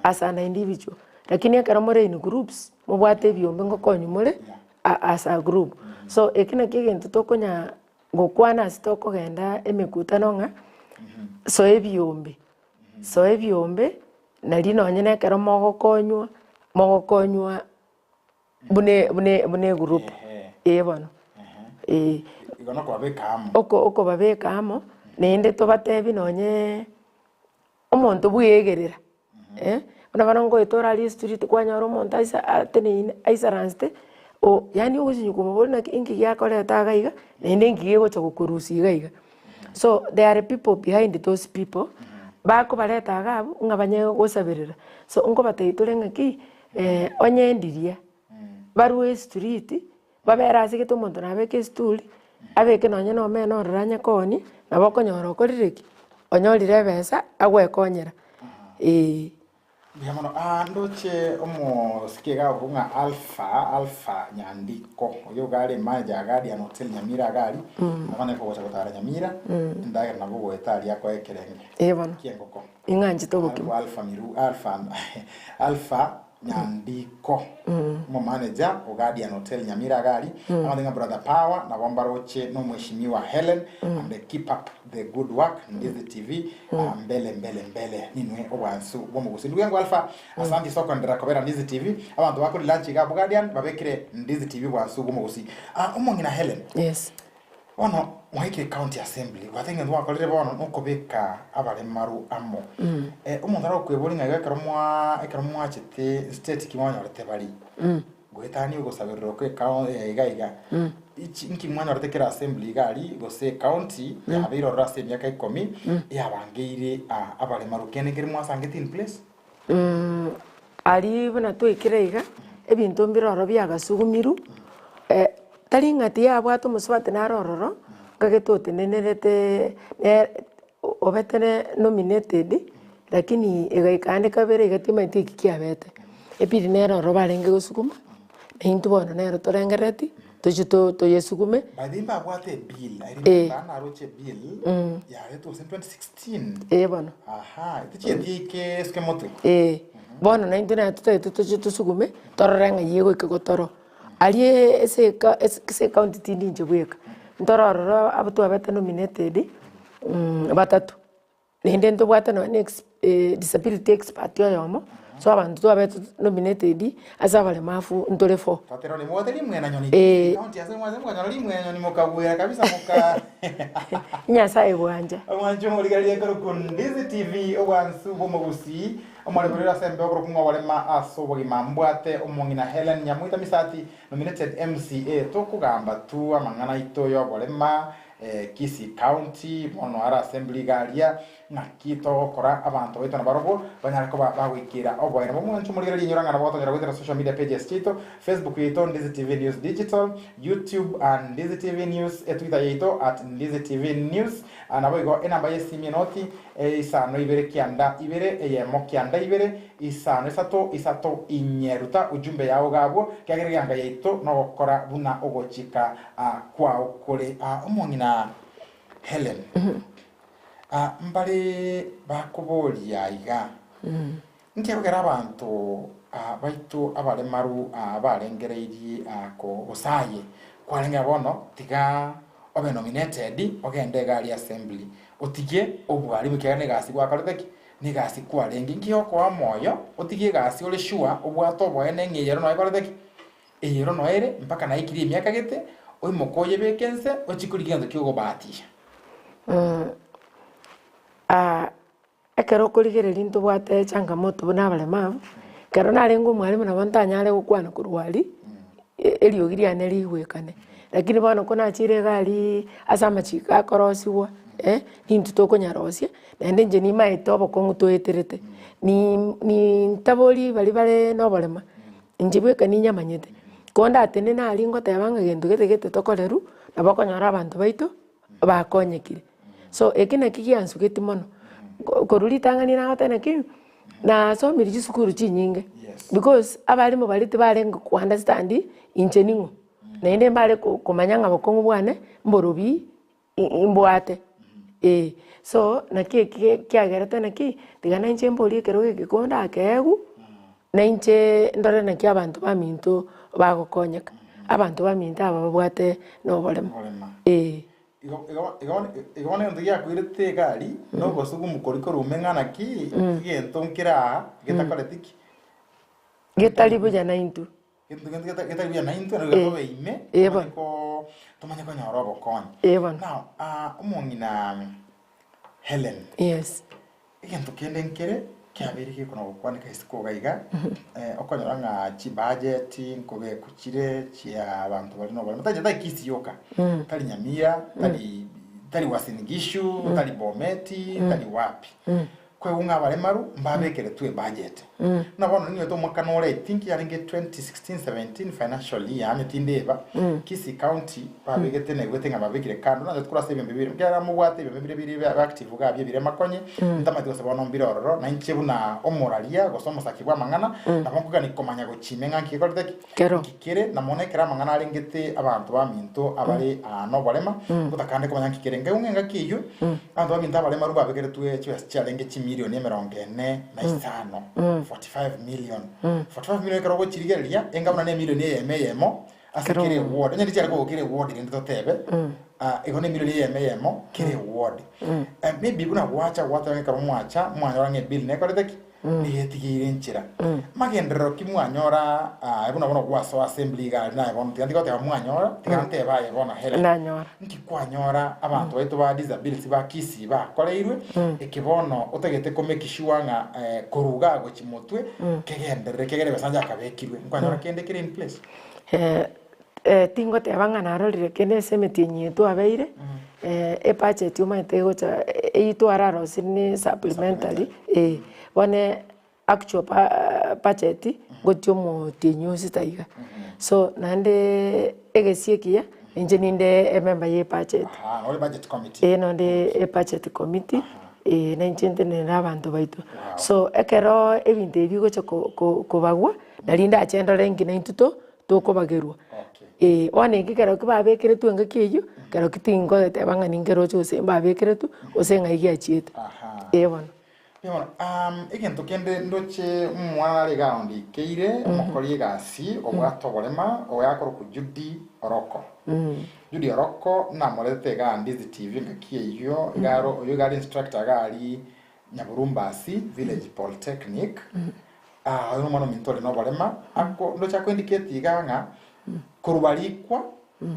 As an individual, lakini ekero more in groups, mobwate ebiombe ngokonywa more as a group. So eki nakio egento tokonya gokwana ase tokogenda emekutano ng'a soa ebiombe, soa ebiombe nari nonye na ekero mogokonywa, mogokonywa buna buna buna egroup, eh bono, eh. Igo nokobabeka amo. Oko okobabeka amo, naende tobatebi nonye. Omonto bweegerera, buna bono ngoeta ore aria estreet kwanyora omonto aisa ateneine aisaransete, o yaani ogochinya komoboria naki inki giakoreta iga iga, naende inki gegocha gokorusia iga iga. So there are people behind those people, bakobareta iga abwo, ng'a banye gosaberera. So nkobatebia tore ng'aki, onye ndiria, barwe estreet, Babere ase gete omonto nabeke esituri, abeke nonye na omena ororo anye koonia, nabo okonyora okorire ki? Onyorire ebesa agwekonyera, eeh. Mbuya mono. Ah, ndoche omosike iga abwo ng'a Alpha, Alpha Nyandiko, oyio iga are manager ya Guardian Hotel Nyamira iga aria, nabo nere kogocha gotara Nyamira, endagera nabo ogoeta aria akoe ekerenge Ee bono, ki'engoko. ing'anchete obokima. Alpha, Alpha Miru, Alpha, Alpha Nyandiko, omomanager o Guardian Hotel Nyamira iga aria, agotebi ng'a Brother Power nabo mbaroche na omweshimiwa Hellen and keep up the good work Ndizi TV ah, mbele mbele mbele ninwe obwansu bw'omogusi. Ndugu yangu Alpha, asanti ase okoenderera kobera Ndizi TV, abanto bakori lunch iga abwo Guardian babekire Ndizi TV obwansu bw'omogusi. Ah, omong'ina Hellen, Yes. Bono mwaikire county assembly, gwateba egento gwakorire bono nokobeka abaremaru amo. Omonto arokweboria ng'a igo ekero mwa ekero mwachete state ki mwanyorete bari, goetania ogosaberera okwo ekao iga iga, ichi nki mwanyorete kera assembly iga aria gose ecounty yabeire ororo ase emiaka ikomi, yabangeire abaremaru kende nkeri mwasangete in place? Aria buna twaikire iga, ebinto mbire ororo biagasugumirwe, tari ng'a tiyabwate omosubati naro ororo, nkagete otenenerete ne obete ne nominated, lakini egaika ande kabere iga timanyeti eki kiabete. Epili nere ororo barenge gosuguma, na intwe bono nero torengerereti, tochie to toyesugume. By the way mbabwate ebill, I remember naroche ebill yaretwe gose 2016. Ee bono. Aha, tichieti eike esuke motwe. Ee, bono naintwe naye totagete tochie tosugume, torore ng'ai egoika gotoro. Aria ase eka ase ekaunti tindi inche bweka. Ntore ororo abwo twabete nominated, batato. Naende ntobwate nonya na ex disability expert oyomo, so abanto twabete nominated ase abaremafu ntore four. Twatera nimwate rimwena nyoni Eh. county ase mwase mukanyora rimwena nyoni mukagwera kabisa muka Nyasaye bwancha. Omwancho omorigereria korokwa Ndizi TV obwansu bw'omogusii omoremorero ase embeo korokwa ng'a oborema ase obogima mbwate omong'ina Hellen Nyamoita Misati nominated MCA tokogamba tu amang'ana aito y'oborema Kisii County, bono are assembly iga aria, ng'aki togokora abanto baito nabarobwo banyare koba bagoikera oboene bw'omwancho omorigereria inyora ng'a nabo gotonyora goetera social media pages chiaito, Facebook yaito Ndizi TV News Digital, YouTube Ndizi TV News, Twitter yaito at Ndizi TV News, naboigo enamba y'esimi enoti isano ibere kianda ibere eyemo kianda ibere isano isato isato inye ruta ujumbe yao iga abwo kiagera egeanga yaito nogokora buna ogochika kwao kore. Omong'ina Helen, mbare bakoboria iga, Nki ekogera abanto baito abaremaru barengereirie gose aye kwarenge bono tiga obe nominated ogende iga aria assembly otige obwarimu ekiagera na egasi gwakorete ki? Na egasi kwarenge. Nki gegokoa omoyo otige egasi ore sure obwate oboene ng'a eyero noyo ekorete ki? Eyero noyo ere mpaka naikirie emiaka gete, oimoke oyebeke nse, ochie korigia egento kiogobahatisha. Ekero okorigereria ntobwate changamoto buna abaremavu, ekero narenge omwalimu nabo ntanyare gokwana korwa aria, eriogi riane rigwekane. Lakini bono ko nachire iga ariaaa ase amachiko akorosiwa nintwe tokonyarosia, naende inche nimaete obokong'u toeterete, ni nintabori baria bare na oborema. Inche bweka ninyamanyete, ko ndatenene aria ngoteba ng'a gento gete gete tokorerwa, nabo okonyora abanto baito bakonyekire. So eki naki giansugetie mono, ko korwa ritang'ani nagoteba naki, nasomire chisukuru chinyinge, because abalimu baria tibarenge ko understand inche ning'o, naende mbare ko komanya ng'a bokong'u bwane mborobi imbwate eh. So naki eki kiagerete naki, tiga nainche mborie ekerogo eke ko ndakeegwa, nainche ndore naki abanto baminto bagokonyeka, abanto baminto aba babwate na oboremo eh. Igo igo igo igo bono egento giakoirete egari, na obosugumu koria korwa ime ng'a naki, egento nkere aa getakoreti ki? Getari buya naintwe. Gento gento geta getari buya naintwe nabo Eh, tobe ime, eh tomanye bono. ko tomanye konyora obokonyi. Eh bono. Now ah, omong'ina Hellen, Yes. egento kende nkere kiabeire gekona gokwaneka isiko iga iga, okonyora ng'a chibudget nkobekwa chire chia abanto bare na oboremo, tari tari Kisii yoka, tari Nyamira, tari tari Uasin Gishu, tari Bomet, tari wapi. Kwaigwa ng'a abaremaru mbabekeretwe ebudget. Buna bono ninyete omwakano ore I think yarenge 2016 17 financial year onye tindeba, Kisii county babegete naigwete ng'a babekire kando nanyete korwa ase ebiombe bibere ekiagera mobwate ebiombe bire bire bibe active iga abwo ebire makonye, ntamanyeti gose bono mbire ororo, na inche buna omoraria gose omosaki bw'amang'ana, nabo nkogania komanya gochia ime ng'a nki gekorete ki? Kero. Nki kere, na mono ekero amang'ana arengete abanto baminto abare aa noborema, ngotakande komanya nki kere. Nkaigwa ng'a engaki eyio, abanto baminto abaremaru babekeretwe chibesa chiarenge chimilioni emerongo ene na isano, 45 million. 45 million ekero ogochirigereria, enga buna nemilioni eyemo eyemo ase Kera kera omonto. eward. Onye ndichiare kogwa kera eward rende totebe, igo nemilioni eyemo eyemo kera eward. Maybe buna gwacha gwateba ng'a ekero mwacha, mwanyora ng'a ebill nekorete ki? Nigo etigeire enchera. Magenderero ki mwanyora aye buna bono gwasoa assembly iga aria naye bono tiga ntigoteba mwanyora tiga ntebe aye bono Hellen. Nanyora. Nki kwanyora abanto baito ba disability ba Kisii bakoreirwe eke bono otagete ko make sure ng'a korwa igaa gochia motwe kegenderere kegere ebesancha akabekirwe nkwanyora kende kere in place? Tingoteba ng'a narorire kende ase emetienyi eye twabeire, ebudget omanyete egocha eywo twararosirie ne supplementary eh, bono actual ba budget ngochia omotienyi o sita iga. So naende egesio ekiya, inche ninde emember ya ebudget. Aha, nore budget committee. Eh nonde ebudget committee, eh na inche ntenenere abanto baito. So ekero ebinto ebi bigocha ko- ko- kobagwa, nari ndache ndore nki naintwe to tokobagerwa. Eh, bono eki ekero ki babekeretwe engaki eyio, ekero ki tingoteba ng'a ninkeroche gose mbabekeretwe, gose ng'ai giachiete. Aha. Eh bono. Mbuya mono. Um, egento kende ndoche omwana are iga ondikeire, omokori egasi, obwate oborema, oyo akorokwa Judy Oroko. Judy Oroko namoretete igaa Ndizi TV engaki eyio, iga aro oyo iga are instructor iga aria Nyaburumbasi Village Polytechnic. Ah, oyo nomwana ominto ore noborema, ako ndoche akoindicate iga ng'a korwa barikwa,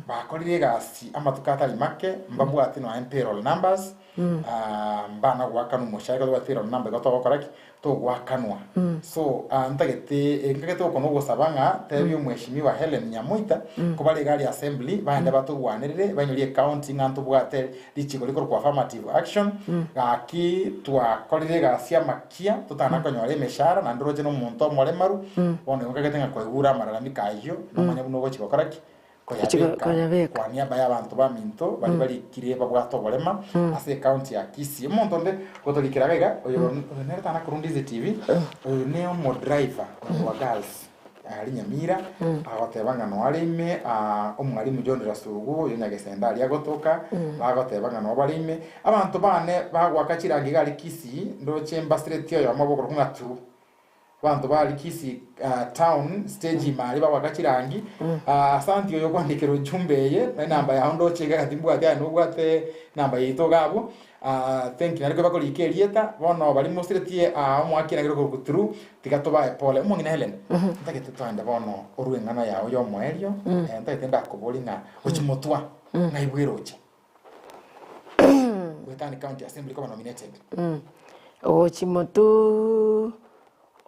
bakorire egasi amatuko atari make, mbabwati nonya payroll numbers, ah, mbana goakanwa omoshahara ekero tobwate payroll number igo togokora ki? Togoakanwa. So, ah, ntagete, nkagete oko nogosaba ng'a tebia omweshimiwa Hellen Nyamoita, kobare iga aria assembly, baende batorwanerere, bainyorie ecounty ng'a ntobwate richiko rikorokwa affirmative action, gaki twakorire egasi amakia, totana konyora emeshahara, naende oroche na omonto omoremaru, bono igo nkagete ng'a kwaigure amalalamiko ayio, nomanye buna ogochi gokora ki? Gochi Koyabeka koyabeka. kwa niaba y'abanto baminto baria barikire babwate oborema ase ecounty ya Kisii. Omonto onde gotorikera iga iga, oyo oyo nere tana korwa Ndizi TV, oyo ne omodriver wa girls aria Nyamira, agoteba ng'a noare ime omwalimu John Rasugu oyo Nyagesende aria agotoka, bagoteba ng'a noo bare ime. Abanto bane bagoaka chirangi iga aria Kisii, ndoche mbasiretie oyomo obokorokwa ng'a True. Abanto ba Kisii town stage ime aria bagoaka chirangi, asanti oyo okwandikera ujumbe eye, enamba yao ndoche iga timbwati aye nobwate enamba yaito iga abwo, thank you naende bakorika erieta, bono baria mosiretie omoaki nagere okorokwa through, tiga tobae pole. Omong'ina Hellen, ntagete toende bono orue eng'ana yao ya omoerio, ntagete ndakoborie ng'a gochia motwa, ng'ai bweroche? Goetania County Assembly koba nominated. Ogochia motwoo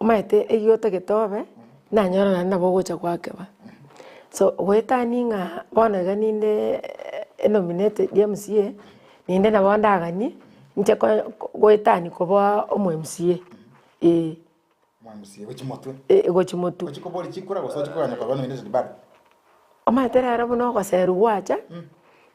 omanyete eywo otagete obe, nanyora naende nabo ogocha gwakeba. So goetania ng'a bono iga ninde enominated MCA, ninde nabo ndaganie, inche ko goetania koba omo MCA eh. Omo MCA gochia motwe. Eh gochia motwe. Ochie koboria chikura gose ochie kogania koba nominated bado? Omanyete rero buna ogoserwa gwacha,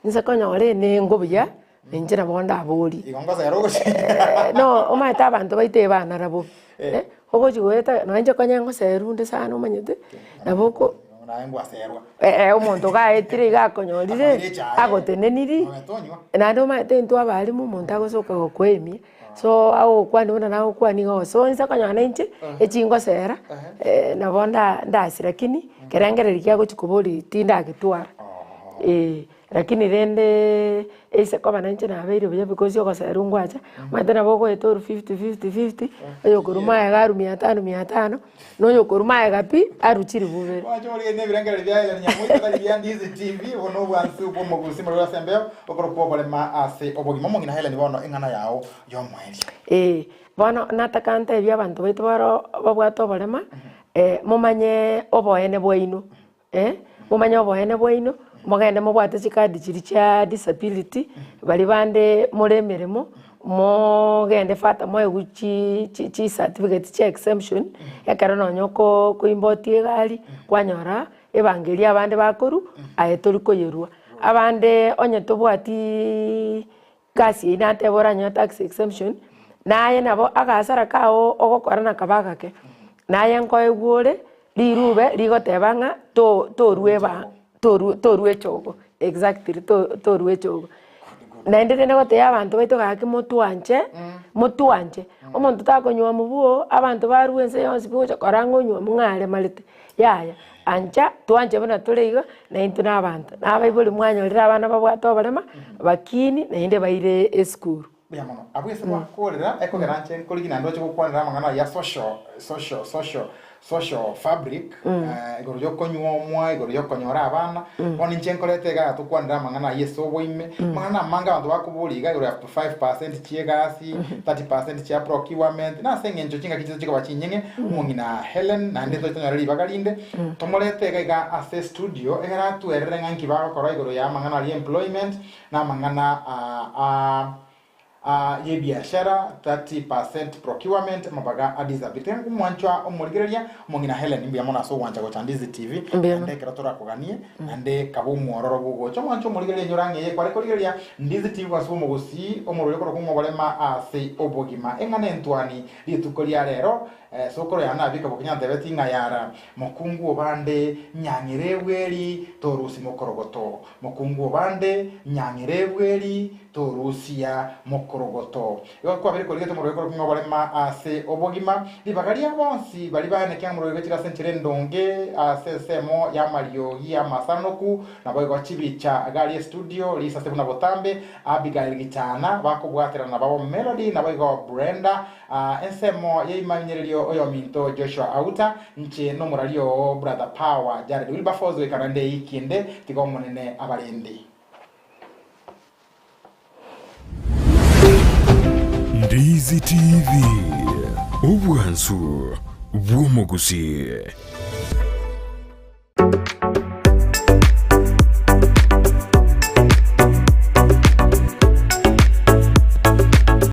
inse konyora enengo buya, ninche nabo ndaborie. Igo ngosera ogochia. No omanyete abanto baito ebanara bobe, ogochi goeta nonye inche konya ngoserwa onde sana omanyete, nabo oko Naye ngwaserwa. omonto gaetire iga akonyorire, agotenenirie, naende omanyete intwe abalimu omonto agosoka gokoemia. So agokwania buna nagokwania igo, so inse konyora na inche, echingosera nabo nda ndasi lakini kerengererio kia gochia koboria tindagetwara eh. Lakini rende ase koba na inche nabeire buya because ogoserwa ngwacha, omanyete nabo ogoeta oru fifty fifty fifty, oyokorwa magega arwe mia tano mia tano, na oyokorwa magega pi, arwe chiribu ibere. Mwanche morigeni ebirengererio bia Hellen Nyamoita tari bia Ndizi TV, obo nobwansu bw'omogusi morore ase embeo, okorokwa oborema ase obogima. Omong'ina Hellen bono eng'ana yao y'omoerio. Ee, bono nataka ntebie abanto baito baro babwate oborema, momanye oboene bwaino, momanye oboene bwaino, mogende mobwate chikadi chiria chia disability, baria bande more emeremo, mogende further moegwe chi chi chicertificate chia exemption, ekero nonye oko okoimboti egari, kwanyora ebango eria abande bakorwa, aye tori koyerwa. Abande onye tobwatiiii gasi eywo nateba oranyore tax exemption, naye nabo agasara kago ogokora nakaba agake, naye nkoegwa ore rirube rigoteba ng'a to torwa eba torwa torwa echogo exactly to torwa echogo. Naende rende gotebia abanto baito gaki motwanche, motwanche, omonto takonywa mobwo, abanto barwe ense yonsi pi gocha korora ng'a onywa ng'a aremarete, yaya, ancha twanche buna tore iga, na intwe na abanto. Na abaibori mwanyorire abana babwate oborema, bakini naende baire esukuru. Mbuya mono. Abwo ase gwakorera, ekogera nche nkorigia naende oche gokwanera amang'ana ayio a social, social, social, social fabric, igoro yokonywa omwa, igoro yokonyora abana, bono inche nkorete igaa tokwanere amang'ana ayio ase oboime, amang'ana amange abanto bakoboria iga igoro ya 5% chi'egasi, 30% chia procurement, na ase eng'encho chingaki chiaito chikoba chinyeng'e, omong'ina Hellen naende toche tonyore ribaga rinde, tomorete iga iga ase estudio, egere atwerere ng'a nki bagokora igoro ya amang'ana aria employment, na amang'ana aa aa y'ebiashara, 30% procurement, amabaga a disability. Tiga omwanchwa omorigereria, omong'ina Hellen mbuya mono ase ogwancha gocha Ndizi TV, Mbuya naende ekero torakoganie, naende kaba omwororo bw'ogocha. Omwanchwa omorigereria inyora ng'a eye kware korigereria Ndizi TV bwansi bw'omogusii, omorweri okorokwa ng'a oborema ase obogima. Eng'ana entwani rituko ria rero, Sokoro yane abika bokinya antebeti ng'a yara, mokungu obande, nyang'ere ebweri, torusi mokorogoto. Mokungu obande, nyang'ere ebweri, Torusia mokorogoto. Igo kwabere korigete omorwegwa korokwa ng'a oborema ase obogima, ribaga ria bonsi baria baenekia ng'a omorwegwa chire ase enchera endonge ase ensemo y'amariogi y'amasanoku, naboigo chibicha gari estudio, risase buna botambe, Abigail Gichana, bakobwaterana nababo Melody naboigo Brenda, ensemo y'eimanyererio oyominto Joshua Auta, inche nomorari oo Brother Power Jared Wilberforce goika naende eiki ende, tiga Omonene abarende. Ndizi TV, obwansu bw'omogusii.